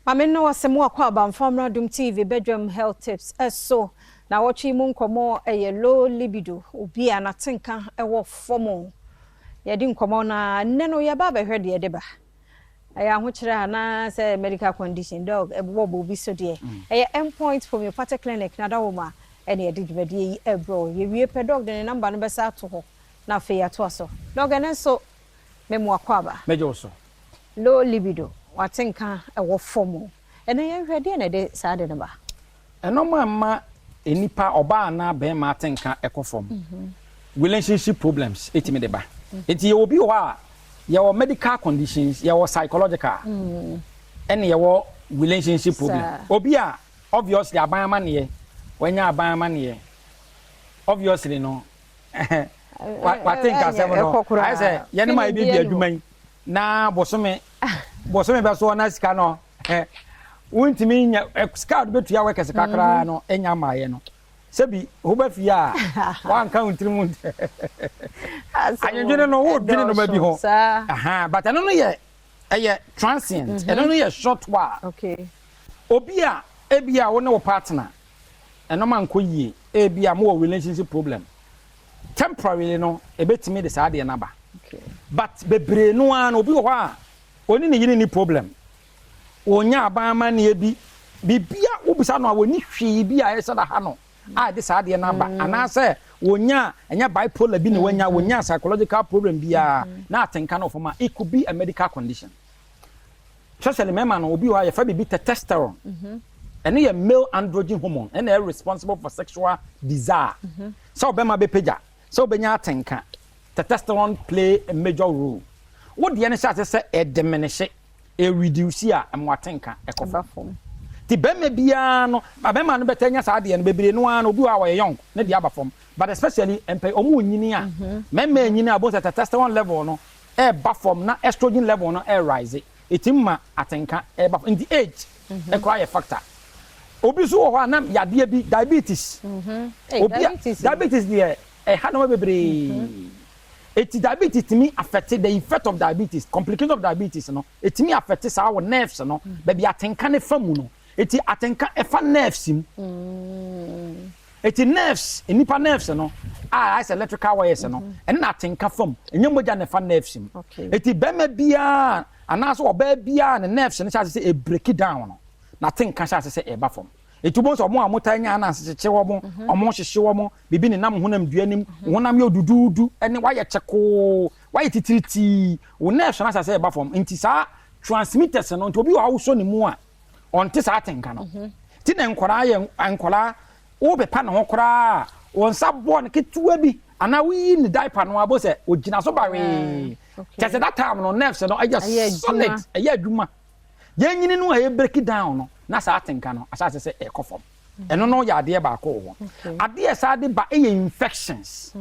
Maame no wɔsɛ mu akɔ abamfa mmra Dum TV bedwam health tips ɛso na wɔtwe mu nkɔmmɔ. Ɛyɛ low libido, obi a n'atenka ɛwɔ fam. Yɛde nkɔmmɔ na nnɛ no yɛba abɛhwɛ deɛ ɛde ba. Ɛyɛ ahokyerɛ anaasɛ medical condition? Doc, ɛbobɔ bɔ obi so deɛ. Ɛyɛ Endpoint Homeopathic Clinic na da ma ɛne yɛde dwumadie yi ɛbrɔ. Yɛwie pɛ, Doc de ne number no bɛsa ato hɔ na afei yɛatoa so. Doc, ɛno nso mɛmu akɔ aba. Mɛgye wo so. Low libido, watenka ɛwɔ fam, ɛno yɛnhwɛ deɛ na ɛde saa de no ba. Ɛnɔma mma nipa ɔbaa anaa bɛrima atenka ɛkɔ fam, relationship problems ɛtumi de ba. Nti yɛwɔ bi wɔ hɔ a yɛwɔ medical conditions, yɛwɔ psychological, ɛne yɛwɔ relationship problem. Obi a obviously aban amaneɛ, wanya aban amaneɛ, obviously no wate nkasɛm no ayɛ sɛ yɛne ma yɛbi bi adwuma yi na bosome bosome bɛ so na sika no wontumi nya sika a wode bɛtua wɔ sika koraa no ɛnya mmaeɛ no, sɛbi woba fie a wanka wo tirim adwendwene no, wodwene noma bi ho. But ɛno no yɛ ɛyɛ transient, ɛno no yɛ short while. Obi a ebi a wo ne wo partner ɛnɔma nkɔ yie, ebi a mowɔ relationship problem temporarily no, ebetumi de saa adeɛ naba. But bebree no ara no, obi wɔ hɔ a oni ne yere ni problem, wonya aban amanneɛ bi biribia, wobisa no a wɔni hwee bi a ɛsɛ da ha no a ɛde saa adeɛ no aba, anaasɛ wonya ɛnyɛ bipolar bi na wanya, wonya psychological problem biara na atenka no fam a, it could be a medical condition. Especially mmarima no, obi wɔ hɔ a yɛfrɛ biribi testosterone. Ɛno yɛ male androgen hormone, ɛna ɛyɛ responsible for sexual desire, sɛ ɔbɛma bɛpagya, sɛ wobɛnya atenka. Testosterone play a major role. Wo deɛ no hyɛ ase sɛ ɛdiminish, ɛreduce a, ɛmo atenka ɛkɔ fam. Ti bɛrima biara no, bɛrima no bɛtɛ nya saa adeɛ no bebree no ara no, obi wɔ a wɔyɛ young ne deɛ aba fam, but especially mpɛ ɔmo nyini a, mmarima nyini a, bo sɛ testosterone level no ɛɛba fam na estrogen level no ɛɛrise, eti ma atenka ɛɛba fam. Nti age ɛkora yɛ factor. Obi nso wɔ hɔ a nam yadeɛ bi, diabetes. Obi a diabetes deɛ ɛha nneɛma bebree. Eti diabetes tumi affect, the effect of diabetes, complication of diabetes no, etumi affect saa wɔ nerves no, baabi atenka ne fa mu no. Eti atenka ɛfa nerves mu. Eti nerves, nipa nerves no a ayɛ sɛ electrical wires no, ɛne na atenka fam. Ɛnyɛ mogya na ɛfa nerves mu. Eti bɛrima biara anaasɛ ɔbaa biara ne nerves no hyɛ ase sɛ ebreak down no, na atenka hyɛ ase sɛ ɛba fam. Eti wɔn sɛ ɔmo a ɔmo taa nya anansi wɔn, ɔmo hyehyɛ wɔn bibi ne nam honam dua nim, honam yɛ oduduudu, ɛne wayɛ kyɛkoo, wayɛ titiritii, wɔn nerves no ahyɛ ase ɛba fam. Nti saa transmitters no, nti obi wɔ awosɔ ne mu a ɔnte saa atenka no. Ti na nkwaraa yɛ nkwaraa, wobɛpa ne ho koraa, wɔn nsa bɔɔ no ketewa bi anaa woyi ne diaper no abo sɛ ogyina so bawee kyɛ sɛ that time no nerves no ɛyɛ solid, ɛyɛ adwuma. Yɛn nyini no a yɛ break down no na saa atenka no ahyɛ ase sɛ ɛkɔ fam. Ɛno no yɛ adeɛ baako wɔ hɔ. Adeɛ saa de ba ɛyɛ infections,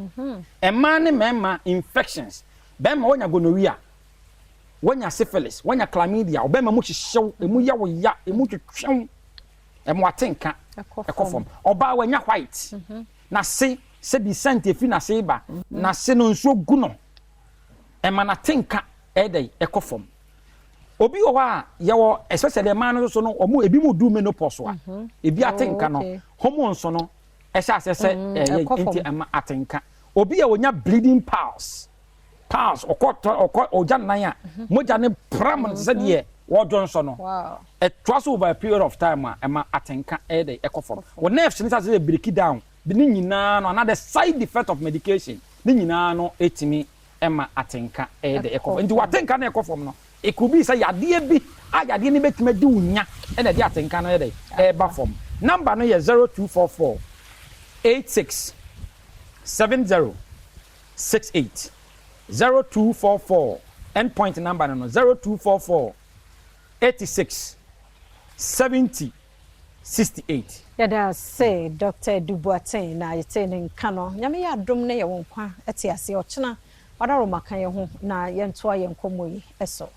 mmaa ne mmarima infections. Bɛrima wɔnya gonorrhea, wɔnya syphilis, wɔnya chlamydia, ɔbɛrima mu hyehyew, emu yɛ wo ya, emu twetwew, ɛmo atenka ɛkɔ fam. Ɔbaa wɔnya white n'ase, sɛbi scent efi n'ase ba, n'ase no nsuo gu no, ɛma n'atenka ɛdɛ ɛkɔ fam. Obi wɔ hɔ a yɛwɔ, especially mmaa no nso no, ɔmo ebi mu du menopause a, ebi atenka no, hormones no ɛhyɛ ase sɛ ɛyɛ, nti ɛma atenka. Obi a onya bleeding piles, piles, ɔkɔ ɔkɔ ɔgya nan a mogya ne pram no te sɛ deɛ wɔdwo nsɔ no, ɛtoa so over a period of time a, ɛma atenka ɛyɛ dɛ ɛkɔ fam. Wɔ nerves ne sɛ sɛ break down ne nyinaa no, anaa the side effect of medication ne nyinaa no, etimi ɛma atenka ɛyɛ dɛ ɛkɔ fam. Nti watenka no ɛkɔ fam no, it could be sɛ yadeɛ bi a yadeɛ no bɛtumi adi wo nya ɛna ɛde atenka no yɛ dɛ ɛɛba fam. Number no yɛ 0244 86 70 68, 0244. Endpoint number no 0244 86 70 68. Yɛda sɛ Dr. Edu Boateng na yɛte ne nka no. Nyame yɛ adom ne yɛwɔ nkwa te ase, ɔkyena wadaroma ka yɛn ho na yɛntoa yɛn nkɔmmɔ yi so.